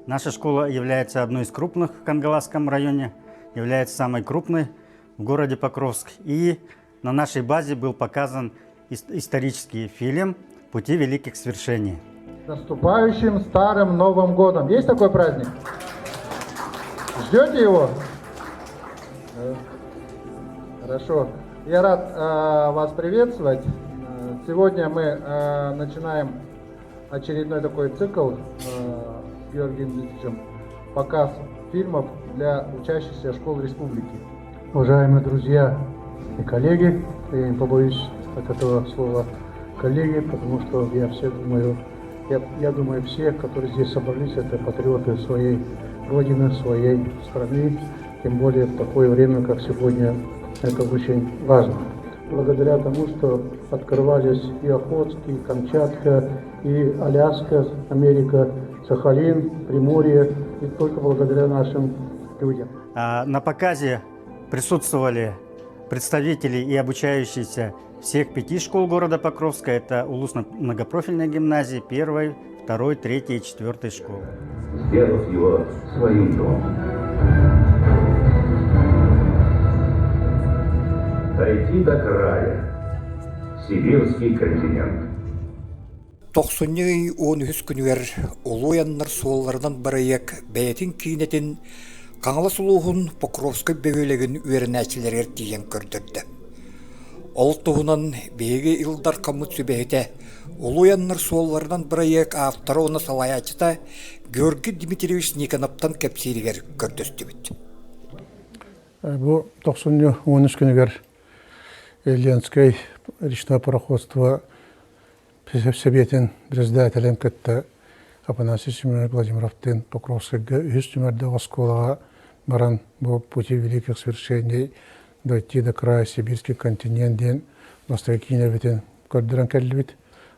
Наша школа является одной из крупных в Кангаласском районе, является самой крупной в городе Покровск. И на нашей базе был показан исторический фильм «Пути великих свершений». Наступающим Старым Новым Годом! Есть такой праздник? Ждете его? Хорошо. Я рад э, вас приветствовать. Сегодня мы э, начинаем очередной такой цикл э, с Георгием Дмитриевичем показ фильмов для учащихся школ республики. Уважаемые друзья и коллеги, я не побоюсь от этого слова коллеги, потому что я все думаю, я, я думаю, все, которые здесь собрались, это патриоты своей родины, своей страны, тем более в такое время, как сегодня, это очень важно. Благодаря тому, что открывались и Охотск, и Камчатка, и Аляска, Америка, Сахалин, Приморье, и только благодаря нашим людям. А, на показе присутствовали представители и обучающиеся всех пяти школ города Покровска. Это Улус многопрофильной гимназии, первой, второй, третьей и четвертой школы. Сделав его своим домом. Дойти до края. Сибирский континент. Тохсунньу ый уон үһүс күнүгэр Улуу айаннар суолларынан бырайыак бэйэтин киинэтин Хаҥалас улууһун Покровскай бөһүөлэгин үөрэнээччилэригэр тиийэн көрдөрдө. Ол туһунан биһиги Ил Дархаммыт сүбэһитэ, Улуу айаннар суолларынан бырайыак автора уонна салайааччыта Георгий Дмитриевич Никоновтан кэпсииригэр көрдөстүбүт. Бу тохсунньу уон үс күнүгэр Ленскэй речное пароходство Сэбиэтин председателин кытта Афанасий Семенович Владимировтыын Покровскайга үһүс түмэрдээх оскуолаҕа баран бу «Пути великих свершений дойти до края Сибирский континент» диэн бастакы киинэбитин көрдөрөн кэллибит.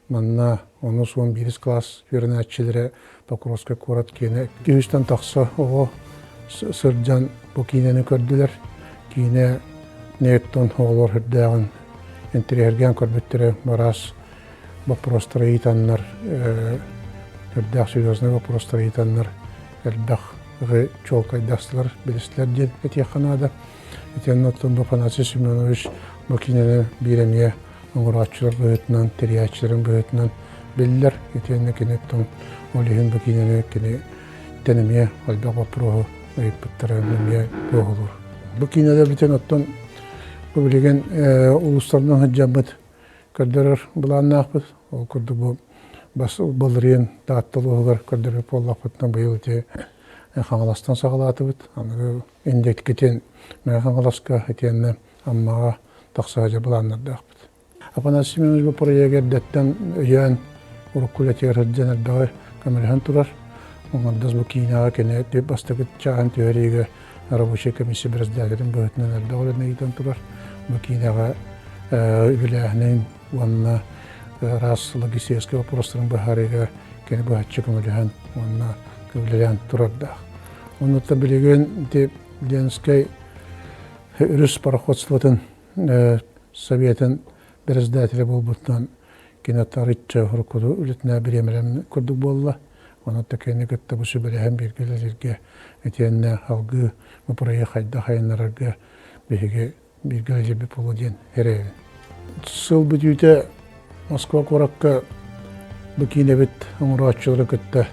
Манна онус уон биирис класс үөрэнээччилэрэ Покровскай куорат киинэ үһүстэн тахса оҕо сылдьан бу киинэни көрдүлэр. Киинэ неттон оҕолор үрдээҕин интэриэһиргээн көрбүттэрэ араас боппуруостары ыйытаннар үрдээх серьезный боппуруостары ыйытаннар элбэх чуолкайдастылар билистилэр диэн этиэххэ наада. Итиэннэ оттон бу Афанасий Семенович бу киинэни биир эмиэ оҥорооччулар быһыытынан, тэрийээччилэрин быһыытынан биллэр. Итиэннэ кини оттон ол иһин бу киинэни кини эмиэ элбэх боппуруоһу ыйыппыттара эмиэ туоһулуур. Бу киинэлэрбитин оттон бу билигин улуустарынан сылдьаммыт көрдөрөр былааннаахпыт. Ол курдук бу бас былырыын Таатта улууһугар көрдөрөр буоллахпытына быйыл ити Хаҥаластан саҕалаатыбыт. Аныгы индеккитин Мэҥэ Хаҥаласка итиэннэ Аммаҕа тахса сылдьар былааннардаахпыт. Афанасий Семенович бу проегы эрдэттэн өйөөн, урукку үлэтигэр сылдьан элбэҕи көмөлөһөн турар. Оҥордос бу киинэҕэ кини бастакы чааһын түһэриигэ рабочай комиссия председателин быһыытынан элбэх үлэни ыытан турар. Бу киинэҕэ үбүлээһинин уонна араас логистическай вопростарын быһаарыыга кини быһаччы көмөлөһөн уонна көбүлээн турардаах. Оннуттан билигин ити Ленскэй өрүс пароходствотын Советын председателэ буолбутунан кини арычча уруккуту үлэтинэ бириэмэлэн курдук буолла. Онон кини кытта бу сүбэлэһэн бииргэ үлэлииргэ итиэннэ алгыы бу проект хайдах айаннарарга биһиги бииргэ үлэлиирбит буолуо диэн эрэйэбин. Сыл бүтүүтэ Москва куоракка бу киинэбит оҥорооччулары кытта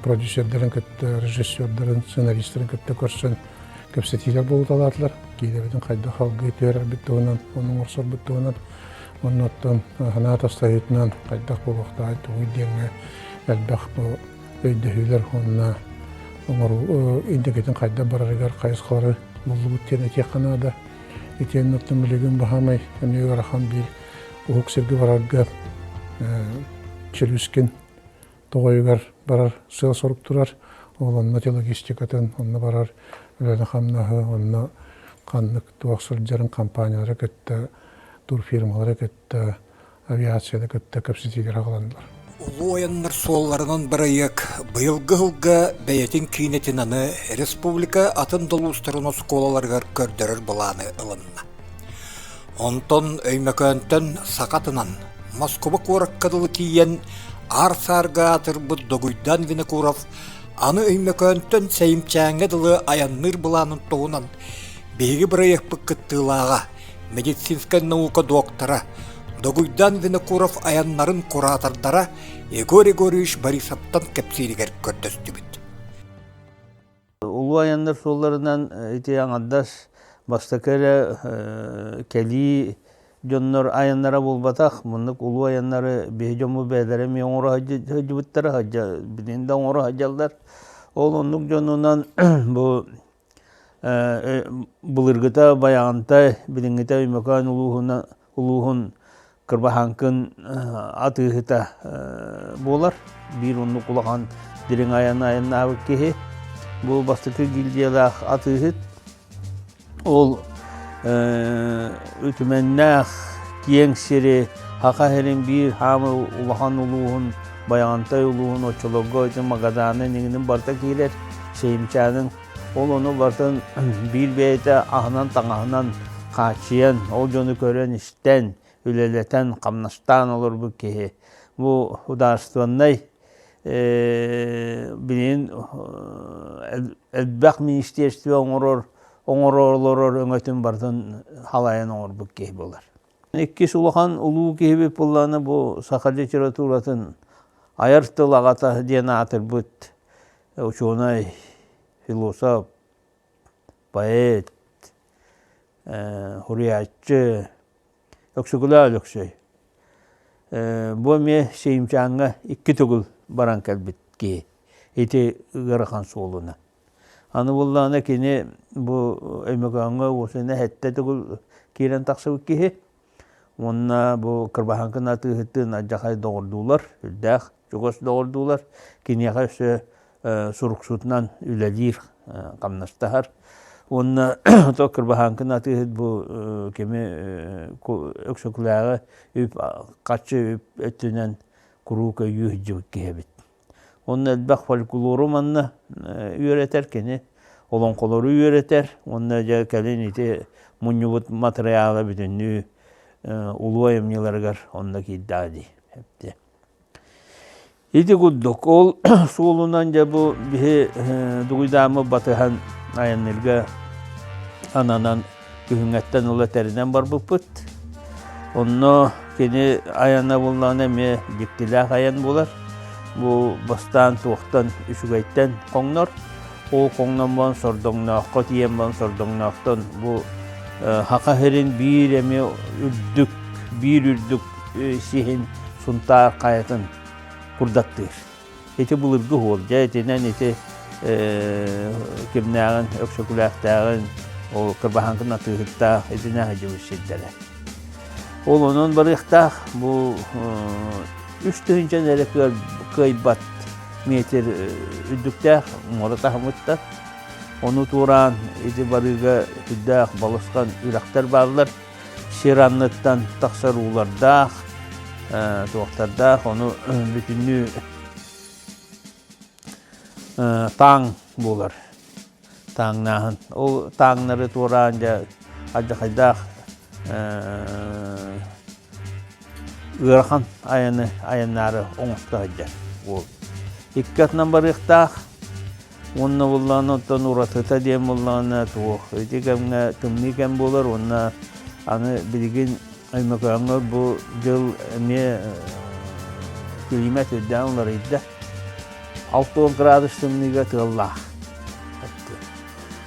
продюсердарын кытта, режиссердарын, сценаристарын кытта көрсөн кэпсэтиилэр буолуталаатылар. Киинэбитин хайдах алгыы түһэрэрбит туһунан, ону оҥорсорбут туһунан, уонна оттон санаа тастайыытынан хайдах буолуохтааҕый тугуй диэҥҥэ элбэх бу өйдөһүүлэр уонна оҥоруу инникитин хайдах барарыгар хайысхалары буллубут диэн этиэххэ наада. Итиэннэ оттон билигин баһаамай эмиэ ыарахан биир уһук сиргэ барарга Челюскин тоҕойугар барар сыал-сорук турар. Ол онно логистикатын, онно барар үлэни-хамнаһы, онно ханнык туох сылдьарын компаниялары кытта, турфирмалары кытта, авиацияны кытта кэпсэтиилэр аҕаланнылар. Улуу айаннар суолларынан бырайыак быйылгы сылга бэйэтин киинэтин аны республика атын да улуустарын оскуолаларыгар көрдөрөр былааны ылынна. Онтон Өймөкөөнтөн Сахатынан Москуба куоракка дылы тиийэн аар-саарга аатырбыт Догуйдан Винокуров Аны Өймөкөөнтөн Сэйимчээҥҥэ дылы айанныыр былаанын туһунан биһиги бырайыакпыт кыттыылааҕа, медицинскэй наука доктора, Догуйдаан Винокуров айаннарын куратордара Егор Егорович Борисовтан кэпсииригэр көрдөстүбүт. Улуу айаннар суолларынан ити аҥардас бастакы эрэ кэлии дьоннор айаннара буолбатах. Муннук улуу айаннары биһи дьоммут бэйэлэрэ эмиэ оҥоро сылдьыбыттара, билигин да оҥоро сылдьаллар. Ол оннук дьонунан бу былыргыта Байаҕантай, билиҥҥитэ Өймөкөөн улууһуна улууһун Кырбаһааҥкын атыыһыта буолар. Биир оннук улахан дириҥ айаны айаннаабыт киһи. Бу бастакы гильдиялаах атыыһыт. Ол үтүмэннээх киэҥ сири Саха сирин биир хаамы улахан улууһун Байаҕантай улууһун оччолорго ити Магадааны иҥинин барыта киирэр Сэйимчаанын Ол ону барытын биир бэйэтэ аһынан-таҥаһынан хааччыйан, ол дьону көрөн-истэн, үлэлэтэн, хамнастаан олорбут киһи. Бу судаарыстыбаннай билигин элбэх министерство оҥорор оҥоро олорор өҥөтүн барытын халайан оҥорбут киһи буолар. Иккис улахан улуу киһибит буоллаҕына бу саха литературатын айар тыл аҕата диэн аатырбыт учуонай, философ, поэт, суруйааччы Өксөкүлээх Өлөксөй. Бу эмиэ Сеймчааҥҥа икки төгүл баран кэлбит киһи. Ити ыарахан суолуна. Аны буоллаҕына кини бу Өймөкөөҥҥө уосуна сэттэ төгүл киирэн тахсыбыт киһи. Уонна бу Кырбаһааҥкын атыыһыттыын алдьархай доҕордуулар, үрдээх чугас доҕордуулар. Киниэхэ өссө суруксутунан үлэлиир, хамнастаһар. Уонна то Кырбаһааҥкын атыыһыт бу кими Өксөкүлээҕи үп харчы үп өттүнэн куруук өйүү сылдьыбыт киһи эбит. Уонна элбэх фольклору манна үөрэтэр кини, олоҥхолору үөрэтэр уонна дьэ кэлин ити мунньубут матырыйаала бүтүннүү улуу айымньыларыгар онно киирдэҕэ дии. Ити курдук ол суолунан дьэ бу биһи Дугуйдааммыт батыһан айанныырга ананан күһүҥҥэттэн ыла тэринэн барбыппыт. Онно кини айана буллаҕына эмиэ дьиктилээх айан буолар. Бу бастаан туохтан үчүгэйтэн хоҥнор. Ол хоҥнон баран Сордоҥнооххо тиийэн баран Сордоҥноохтон бу Саха сирин биир эмиэ үрдүк, биир үрдүк сиһин Сунтаар хайатын курдаттыыр. Ити былыргы уол, дьэ итинэн ити кимнээҕин, Өксөкүлээхтээҕин, ол Кырбаһааҥкын атыыһыттаах итинэн сылдьыбыт сирдэрэ. Ол онон барыахтаах бу үс тыһыынчаны эрэ кыайбат метр үрдүктээх муора таһымыттан. Ону туораан ити барыыга сүрдээх балысхан үрэхтэр бааллар. Сир анныттан тахсар уулардаах, туохтардаах, ону бүтүннүү тааҥ буолар. Тааҥнааһын. Ол тааҥнары туораан дьэ алдьархайдаах ыарахан айаны айаннаары оҥосто сылдьар уол. Икки атынан барыахтаах. Уонна буллаҕына оттон уратыта диэн буллаҕына туох ити кэмҥэ тымныы кэм буолар уонна аны билигин Өймөкөөҥҥө бу дьыл эмиэ килиимэт үрдээн уларыйда. 60 градус тымныыга тыаллаах.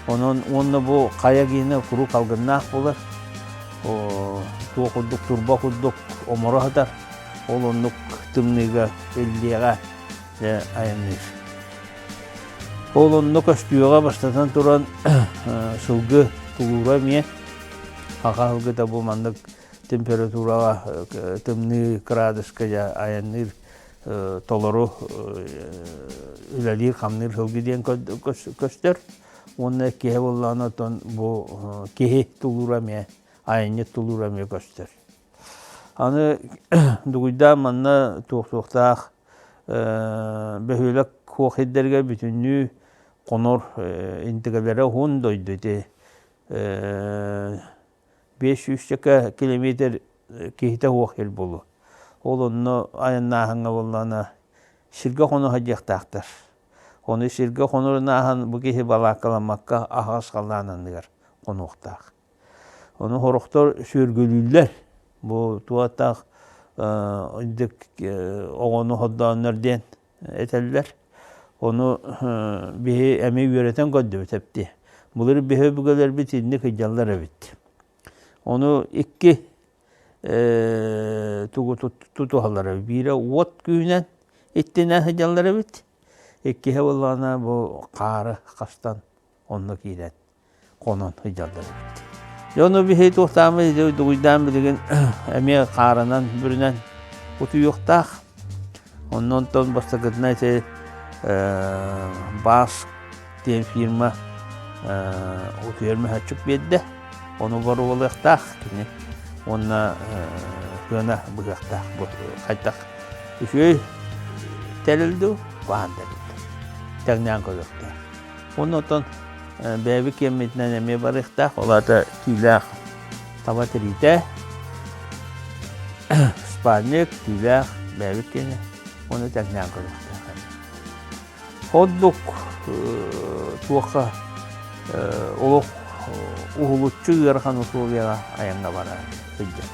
Онон уонна бу хайа гиэнэ куруук алгыннаах буолар. Туох курдук турба курдук оморо сытар. Ол оннук тымныыга иллиэҕэ дьэ айанныыр. Ол онно көстүөҕэ бастатан туран сылгы тулуура эмиэ хаха сылгыта бу маннык температураҕа тымныы кыраадыска дьэ айанныыр толору үлэлиир-хамныыр сылгы диэн көстөр. Уонна киһи буоллаҕына оттон бу киһи тулуура эмиэ айанньыт тулуура эмиэ көстөр. Аны Дугуйдаан манна туох-туохтаах бөһүөлэк хуох сирдэригэр бүтүннүү хонор интигэлэрэ уһун дойду ити 500 километр киһитэ суох сир буолуо. Ол онно айаннааһыҥҥа буоллаҕына сиргэ хоно сылдьыахтаахтар. Ону сиргэ хонорун ааһан бу киһи балааккаламмакка аһаҕас халлаан анныгар хонуохтаах. Ону сорохтор сүөргүлүүллэр. Бу туохтаах оҕону хордооннор диэн этэллэр. Ону биһи эмиэ үөрэтэн көрдүбүт эбит. Былыр биһи өбүгэлэрбит инник ыйдьаллар эбит. Ону икки тугу тутуһаллар эбит. Биирэ уот күүһүнэн иттинэн сылдьаллар эбит. Иккиһэ буоллаҕына бу хаары хастан онно киирэн хонон сылдьаллар эбит. Дьону биһи туохтааммыт дугуйдаан билигин эмиэ хаарынан бүрүнэн утуйуохтаах. Онно онтон бастакытына ити Баск диэн фирма утуйар мөһөөччүк биэрдэ. Ону боруобалыахтаах кини уонна сыана быһыахтаах. Бу хайдах үчүгэй тэрил дуу, куһаҕан тэрил дуу. Тэҥнээн көрүөхтээх. Уонна оттон бэйэбит киэммитинэн эмиэ барыахтаах. Ол аата түүлээх таба тириитэ, спальник, түүлээх бэйэбит киэнэ уонна тэҥнээн көрүөхтээх. Ордук туохха олох уһулуччу ыарахан условияҕа айаҥҥа бара сылдьар.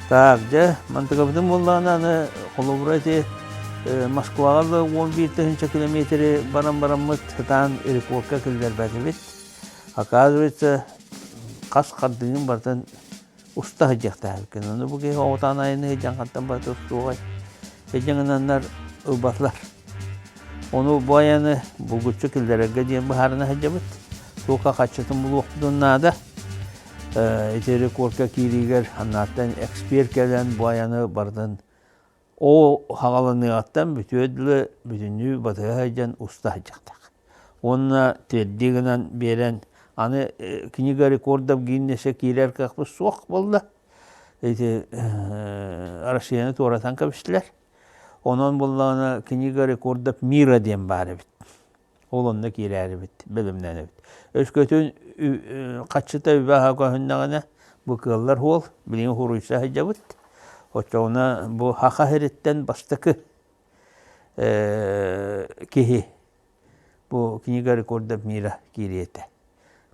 Так, дьэ, мантыкабытын буоллаҕына аны холобура ити Москваҕа да 11 тыһыынча километри баран бараммыт сытаан рекордка киллэрбэтибит. Оказывается, хас хардыыгын барытын уста сылдьыахтаах эбиккин. Ону бу киһи оҕотаан айаны сылдьан хантан барыта устуоҕай? Сылдьаҥынаннар ылбатылар. Ону бу айаны булгуччу киллэрэргэ диэн быһаарына сылдьабыт. Туохха хаччытын булуохпутун наада. Ити рекордка киириигэр аннааттан эксперт кэлэн бу айаны барытын ол хаҕаланыаҕыттан бүтүөр дылы бүтүннүү батыһа сылдьан уста сылдьахтаах. Уонна тиэрдии гынан биэрэн аны книга рекордов Гиннессе киирэр кыахпыт суох буолла. Ити Россияны туоратан кэбистилэр. Онон буоллаҕына книга рекордов мира диэн баар эбит. Ол онно киирээрибит, бэлэмнэнэбит. Өскөтүн хаччыта үбэ-аһа көһүннэҕинэ, бу кыаллар уол, билигин хуруйса сылдьабыт. Оччоҕуна бу Саха сириттэн бастакы киһи бу книга рекордов мира киириэ этэ.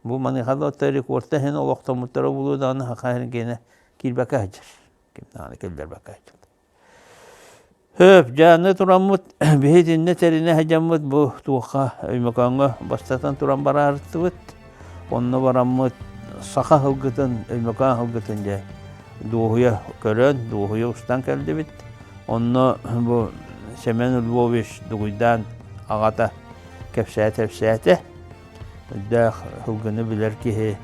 Бу маныаха да рекордта иһин олохтоммуттара буолуо даҕаны Саха сирин киэнэ киирбэккэ сылдьар. Ким даҕаны киллэрбэккэ сылдьар. Хөп, дьэ аны тураммыт, биһи итиннэ тэринэ сылдьаммыт бу туохха Өймөкөөҥҥө бастатан туран бараарыттыбыт. Онно бараммыт саха сылгытын, Өймөкөөн сылгытын дьэ дуоһуйа көрөн, дуоһуйа устан кэллибит. Онно бу Семен Львович Дугуйдаан аҕата кэпсээтэ-кэпсээтэ. Үрдээх сылгыны билэр киһи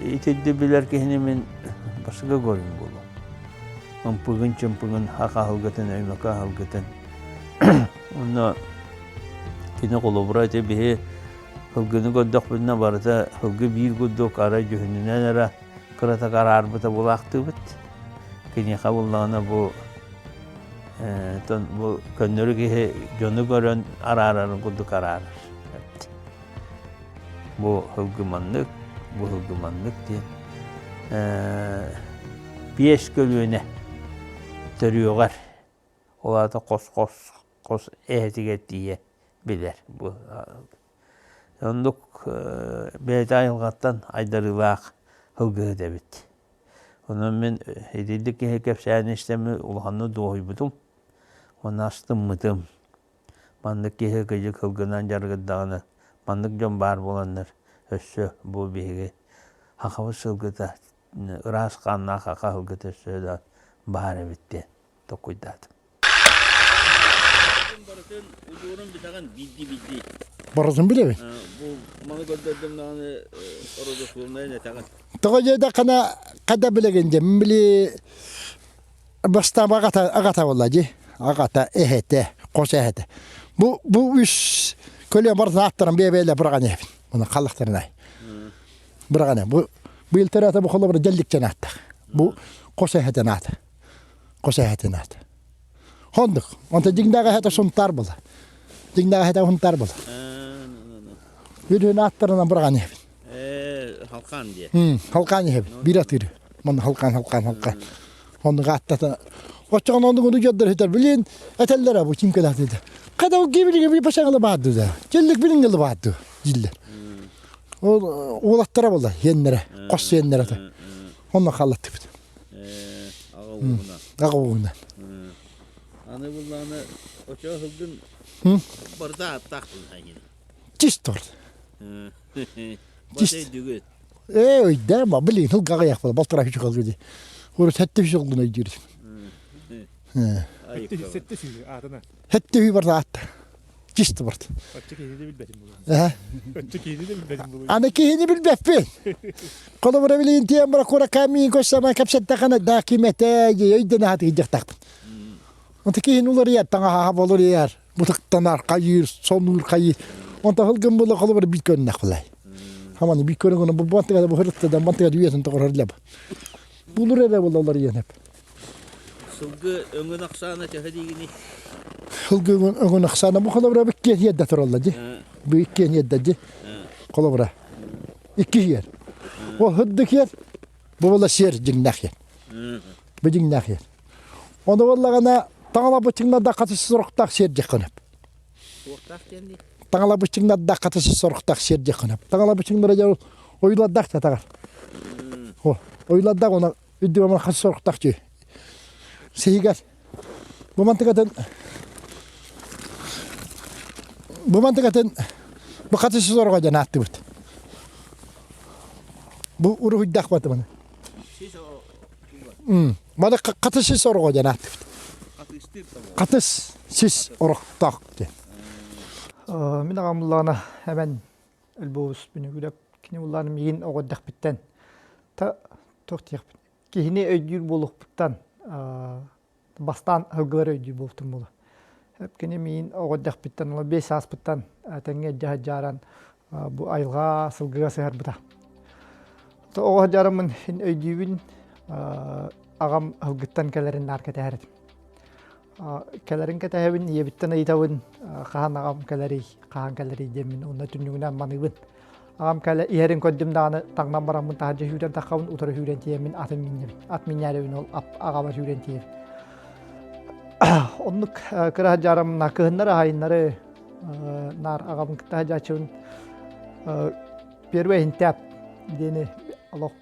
итирди билэр киһини мин бастакы көрүҥ буолуо. Ымпыгын-чымпыгын, хах аһылгытын, өймөкө аһылгытын. Онно кини холобура ити биһи сылгыны көрдөхпүнэ барыта сылгы биир курдук арай дьүһүнүнэн эрэ кыратык араарбыта булаахтыыбыт. Киниэхэ буллаҕына бу бу көннөрү киһи дьону көрөн араарарын курдук араарар. Бу сылгы маннык, бу сылгы маннык диэн. Биэс көлүөнэ төрүөҕэр, ол аата хос-хос хос эһэтигэр тиийэ билэр. Бу оннук бэйэтэ айылҕаттан айдарыылаах сылгыһыт эбит. Онон мин итинник киһи кэпсээн истэммин улаханнык дуоһуйбутум уонна астыммытым. Маннык киһи кыдьык сылгынан дьарыгырдаҕына, маннык дьон баар буоланнар өссө бу биһиги сахабыт сылгыта ыраас хааннаах саха сылгыта өссө да баар эбит диэн толкуйдаатым. Барытын удуурун бүтэҕин биирдии-биирдии. Барытын билэбин. Бу маны көрдөрдүм даҕаны родословнайын этэҕин. Тоҕо диэтэххинэ хада билэгин дьэ мин били бастаан аҕата аҕата буолла дии аҕата эһэтэ хос эһэтэ бу бу үс көлүө барытын ааттарын бэйэ-бэйэлэ быраҕан иһэбин муну халлахтарынай быраҕан бу быйыл төрөөтө бу холобура дьэлликчэн ааттаах бу хос эһэтин аата хос эһэтин аата Хондук. Онто дьиҥнээх эһэтэ Сунтаар буолар. Дьиҥнээх эһэтэ Сунтаар буолар. Бүрүн ааттарынан быраҕан иһэбин. Халкаан диye. Халкаан иһэбин. Биир атыыры. Манна халкаан, халкаан, халкаан. Оннук ааттата. Оччоҕуна оннук ону дьоннор этэр билин этэллэр бу ким кэлэхтиде. Kada ол гибилиге би пашаңылы баарды да. Келлик билингелы баарды диллер. Ол уолаттара буолла хиэннэрэ, хос сиэннэрэ этэ. Онно халлаттыбыт. Аҕа ууһунан. Аҕа ууһунан. Аны буллаҕына очоо сылгын барыта ааттаах Чис торт. Чис. Өйдүгүт. Ээ өйдөм, блин, хылгаҕа яхпала, балтара үчү халгы ди. Урут хэтте үчү олгун өйдүүр. Сетте сүүрү аатына. Хэтте ү барда аатта. Чисто барда. Оччо киһини де билбэтим булуйун. Оччо киһини де билбэтим булуйун. Аны киһини билбэппин. Холобура билин тиэн бара кура камин көссама кэпсэттэхана да кимете өйдөн ааты дьахтахпын. Онто киһини уларыйар, таҥаһа болуруйар, бутуктанар, хайыыр, сонуур, хайыыр. Онто хылгын була холобура бит көрүннэх булай. Хаманы бит көрүн бу бантыга бу хырытта бантыга үйэтин тоҕорор лэб. Булур эрэ була уларыйан эп. Сылгы өҥүн ахсаана төһө диигиний? Сылгы өҥүн ахсаана бу холобура бу иккиэн иэрдэ туралла ди. Бу иккиэн иэрдэ ди. Холобура. Икки иэр. Ол хырдык иэр, бу була сиэр дьиҥнээх иэр. Бу дьиҥнээх иэр. Ону буоллаҕына таҥалабычыҥнарда хатыс сорохтоох сиэр диэххэ сөп. Суохтаах диэн дии? Таҥалабычыҥнарда хатыс сорохтоох сиэр диэххэ сөп. Таҥалабычыҥнара дьэ ойуулардаах татаҕар. О, ойуулардаах она үрдүгэр хас сорохтоох дии. Сиһигэр. Бу мантыкатын бу мантыкатын бу хатыс сорого диэн ааттыбыт. Бу уруһуйдаах батыманы. Маны хатыс сис ороҕо диэн ааттыыбыт. Хатыс сис орохтоох диэн. Мин аҕам улаана эбэн өлбуус бүнүгүлэп кини улаана миигин оҕо эрдэхпиттэн та туох диэхпин киһини өйдүүр буолуохпуттан бастаан сылгылары өйдүүр буолтум буолуо. Кини миигин оҕо эрдэхпиттэн ола 5 сааспыттан тэҥҥэ илдьэ сылдьааран бу айылҕа сылгыга сыһарбыта. Оҕо сылдьараммын өйдүүбүн аҕам сылгыттан кэлэрин наар кэтэһэр этим. Кэлэрин кэтэһэбин, ийэбиттэн ыйытабын, хаһан аҕам кэлэрий, хаһан кэлэрий диэммин уонна түннүгүнэн маныыбын. Аҕам кэлэ иһэрин көрдүм даҕаны таҥнан бараммын таһырдьа сүүрэн таххабын, утары сүүрэн тиийэммин атын минньэбин. Ат минньээрэбин ол аҕабар сүүрэн тиийэбин. Оннук кыра сылдьарым кыһыннары аһайыннары наар аҕабын кытта сылдьааччыбын. Первый иһинтээп диэни олох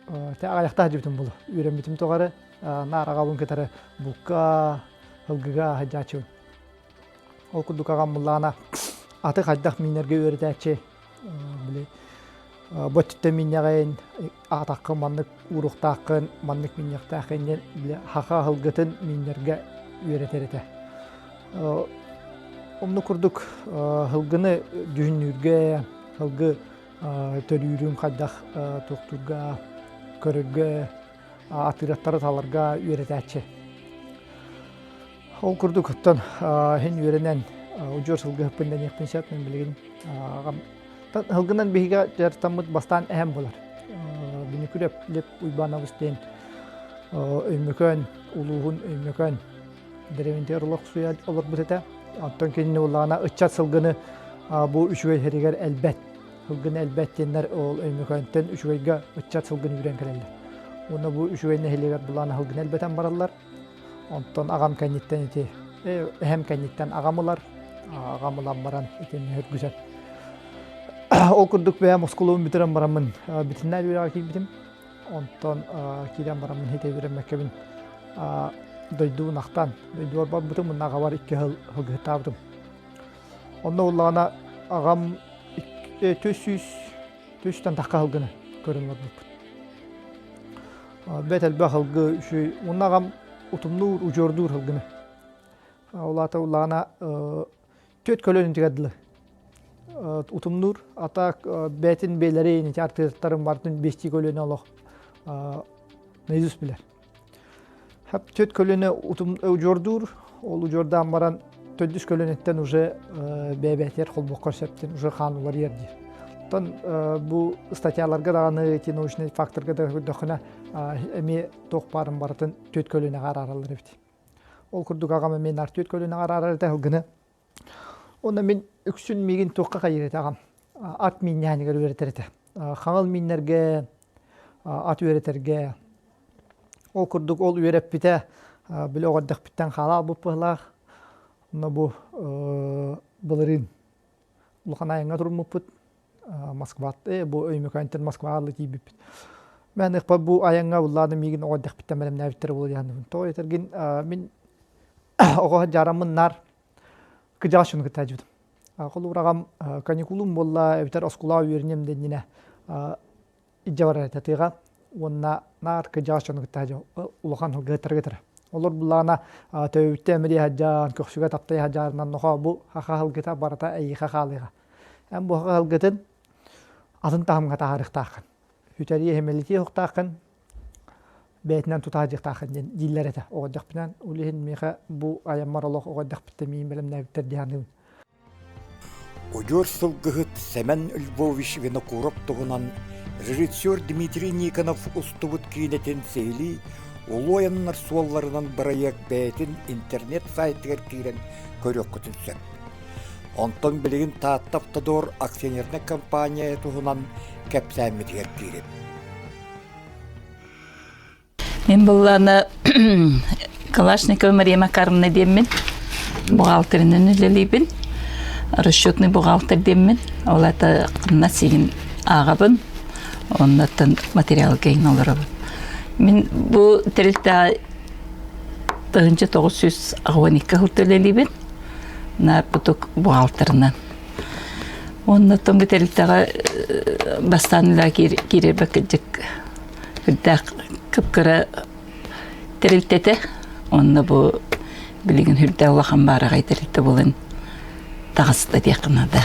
аҕыйахта сылдьыбытым буолуо. Үөрэммитим тухары наар аҕабын кытары булка, ылгыга сылдьааччыбын. Ол курдук аҕам буллаҕына аты хайдах миинэргэ үөрэтээччи били бу өттүттэн миинньэҕин аатаххын маннык ууруохтааххын маннык миинньэхтээххин диэн били хаха аһылгытын мииннэргэ үөрэтэр этэ. Оннук курдук сылгыны дьүһүннүүргэ, сылгы төрүүрүн хайдах туохтуурга, көрөргө, атыыраттары таларга үөрэтээччи. Ол курдук оттон иһин үөрэнэн удьуор сылгыһыппын дэниэхпин сөп. Мин билигин аҕам сылгынан биһигэ дьарыктаммыт бастаан эһэм буолар. Бүнүкүрөп Леп Уйбаанабыс диэн Өймөкөөн улууһун Өймөкөөн дэриэбинэтигэр олохсуйа олорбут этэ. Оттон кинини буллаҕына ыччат сылгыны бу үчүгэй сиригэр элбэт. Сылгыны элбэт диэннэр ол Өймөкөөнтөн үчүгэйгэ ыччат сылгыны үүрэн кэлэллэр. Уонна бу үчүгэй нэһилиэгэр булаана сылгыны элбэтэн бараллар. Онтон аҕам кэнниттэн ити эһэм кэнниттэн аҕам ылар, аҕам ылан баран итиннэ үргүсэр. Ол курдук бэйэм оскуолабын бүтэрэн бараммын бүтүннээн үөрэҕэ киирбитим. Онтон киирэн бараммын хите үөрэммэккэбин дойдубун ахтан, дойдубар барбытым, уонна аҕабар икки сыл сылгыһыттаабытым. Онно уллаҕына аҕам 400 түстэн тахха сылгыны көрөн олорбуппут. Бэт элбэх ылгы үчүгэй. Уонна аҕам утумнуур, удьуордуур ылгыны. Ол аата улаана түөрт көлөнүтүгэр дылы утумнуур. Ата бээтин бээлэрин, ити артыыстарын бартын биэстии көлөнө олох наизусть билэр. Түөрт көлөнө утум удьуордуур. Ол удьуордаан баран төрдүс көлөнөттөн уже бэйэ-бэйэтигэр холбуохха сөптөн уже хаан уларыйар диир. Оттон бу статьяларга даҕаны ити научнай факторга да көрдөххүнэ эмиэ туох баарын барытын түөрт көлүөнэҕэ араараллар эбит. Ол курдук аҕам эмиэ наар түөрт көлүөнэҕэ араарар этэ сылгыны. Онно мин үксүн миигин туохха хайыыр этэ аҕам ат миинньээнигэр үөрэтэр этэ. Хаҥыл мииннэргэ, ат үөрэтэргэ. Ол курдук ол үөрэппитэ били оҕо эрдэхпиттэн хаала албыт быһылаах. Онно бу былырыын улахан айаҥҥа туруммуппут. Москват бу Өймөкөөнтөн Москваҕа ылы тиийбиппит. Мен ыкпа бу айаҥҥа буллааны миигин оҕо эрдэхпиттэн бэлэмнээбиттэрэ буолуо диэн Тоҕо этэргин мин оҕо дьаараммын наар кыдьаҕас дьону кытта сылдьыбытым. Холобур, каникулум буолла эбэтэр оскуолаҕа үөрэниэм дэннинэ илдьэ барар этэ тыаҕа уонна наар кыдьаҕас дьону кытта улахан сылгыһыттарга этэрэ. Олор буллаҕына төбөбүттэн эмири сылдьан, көхсүгэ таптайа сылдьарынан нохоо бу хаха сылгыта барыта эйиэхэ хаалыаҕа. Эн бу хаха сылгытын атын таһымҥа таһаарыахтааххын. Үтэрии эһимэлитиэ суохтааххын, бэйэтинэн тута сылдьыахтааххын диэн дииллэр этэ. Оҕо эрдэхпинэн ол иһин миэхэ бу айаммар олох оҕо эрдэхпиттэн миигин бэлэмнээбиттэр дии саныыбын. Удьуор сылгыһыт Сэмэн Львович Винокуров туһунан режиссер Дмитрий Никонов устубут киинэтин сиһилии Улуу айаннар суолларынан бырайыак бэйэтин интернет-сайтыгар киирэн көрүөххүтүн сөп. Онтон билигин Таатта Автодор акционернай компания туһунан кэпсээммитигэр киирип. Мин буллаана Калашникова Мария Макаровна диэммин, бухгалтерынан үлэлиибин, расчетный бухгалтер диэммин, ол ата хамнас сигин ааҕабын, оннуттан материал кэйин олоробун. Мин бу тэрилтэҕэ 1982 сылта үлэлиибин, наркотик бухгалтерынан. Оннуттан бу тэрилтэҕэ бастаан үлэ киирэрбэр кырдьык Үрдээх кып-кыра тэрилтэтэ. Онно бу билигин үрдээх улахан баараҕай тэрилтэ буолан таҕыста диэххэ наада.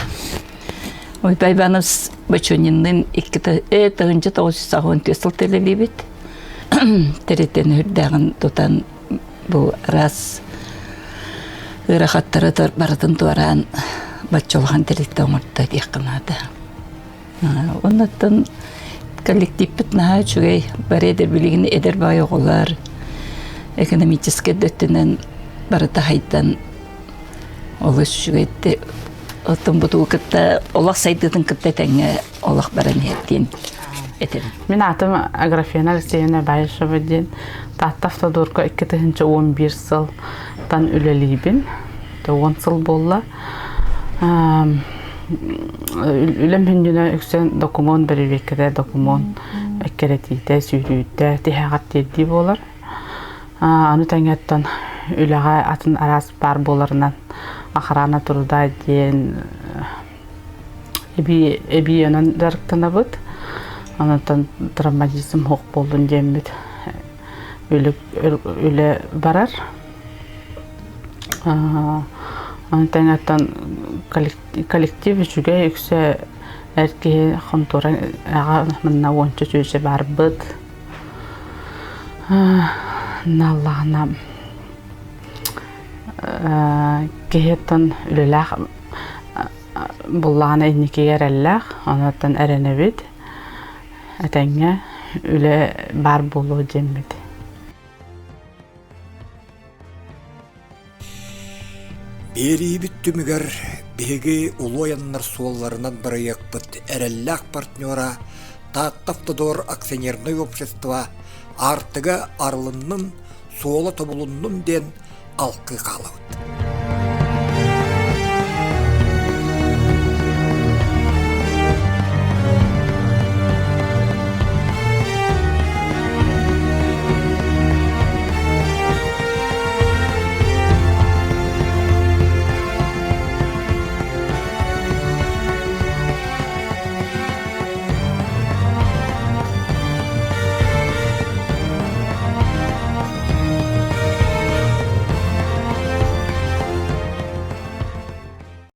Уйбай Иванович Бочонинныын 1984 сыл үлэлиибит. Тэрилтэни үрдээҕин тутан бу араас ыарахаттары барытын туораан бачча улахан тэрилтэ оҥордо диэххэ наада. Оннуттан коллективпит наһаа үчүгэй, бары эдэр билигин эдэр баай оҕолор экономическай да өттүнэн барыта хайдан олус үчүгэйди оттон бутугу кытта олох сайдыытын кытта тэҥҥэ олох баран иһэр диэн этэбин. Мин аатым Аграфена Алексеевна Баишева диэн Таатта Автодорга 2011 сылтан үлэлиибин. 10 сыл буолла. Үлэм хүндүнэ үксүн докумуон бэрэбиэркэтэ, докумуон эккирэтиитэ, сүүрүүтэ, тиһэҕэр тиэрдии буолар. Аны тэҥэттэн үлэҕэ атын араас баар буоларынан охрана труда диэн эбии эбии онон дьарыктанабыт. Онтон травматизм суох буоллун диэммит үлэ барар. Ону тэҥэттэн коллектив үчүгэй үксэ эр киһи хонтуора аҕа манна уонча чүөчэ барбыт. Наллаҕына киһи оттон үлэлээх буллаҕына инникигэ эрэллээх, онуоттан эрэнэбит. Этэҥҥэ үлэ баар буолуо диэммит. Биэриибит түмүгэр биһиги Улуу айаннар суолларынан бырайыакпыт эрэллээх партнера Таатта Автодор акционернай общество аартыга арылыннын, суола тобулуннун диэн алкыы хаалабыт.